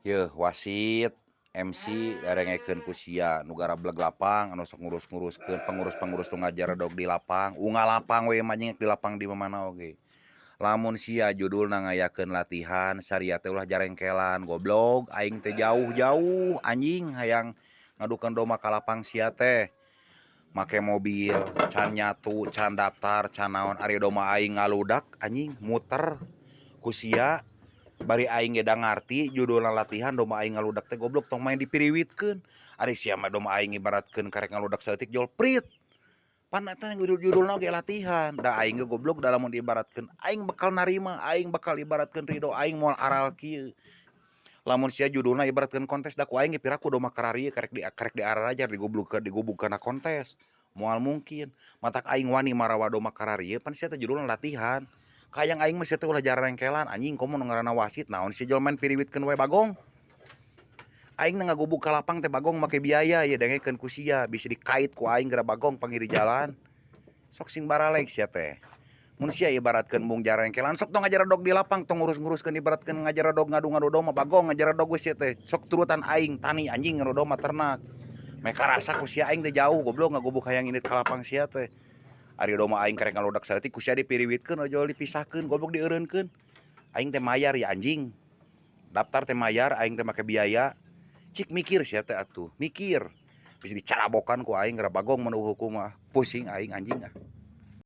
Yeuh wasit, MC darengekeun ku sia nu garableg lapang anu sok ngurus-nguruskeun pengurus-pengurus nu ngajaredog di lapang, unggal lapang we mah anjing di lapang di mamana oge. Lamun sia judulna ngayakeun latihan saria teh ulah jarengkelan goblog aing teh jauh-jauh anjing hayang ngadukeun domba ka lapang sia teh. Make mobil, can nyatu, can daftar, can naon ari domba aing ngaludak anjing muter ku sia. Bari aing ge da ngarti judulna latihan domba aing ngaludak teh goblok tong main dipiriwitkeun. Ari sia mah domba aing ibaratkeun karek ngaludak saeutik jol prit. Pan eta judulna oge latihan. Da aing ge goblok da lamun diibaratkeun aing bakal narima, aing bakal ibaratkeun ridho aing moal aral kieu. Lamun sia judulna ibaratkeun kontes da ku aing ge piraku domba kararieu karek di karek diararajar digublukeun digubug kana kontes. Moal mungkin. Matak aing wani marawa domba kararieu pan sia teh judulna latihan. Kayang aing mah sia teh ulah jarengkelan anjing komo nu ngaranna wasit naon sia jol main piriwitkeun we bagong. Aing ngagubug ka lapang teh bagong make biaya ye dengekeun ku sia bisi dikait ku aing geura bagong panggih di jalan. Sok sing baraleg sia teh. Mun sia ibaratkeun embung jarengkelan sok tong ngajaredog di lapang tong ngurus-nguruskeun ibaratkeun ngajaredog ngadu-ngadu domba bagong ngajaredog we sia teh. Sok turutan aing tani anjing ngadu domba ternak. Meh karasa ku sia aing teh jauh goblok ngagubug hayang indit ka lapang sia teh. Ari domba aing karek ngaludak saeutik ku sia dipiriwitkeun ojol dipisahkeun goblok dieureunkeun. Aing teh mayar ya anjing. Daftar teh mayar aing teh make biaya. Cik mikir sia teh atuh, mikir. Bisa dicarabokan ku aing geura bagong mun hukum mah. Pusing aing anjing ah.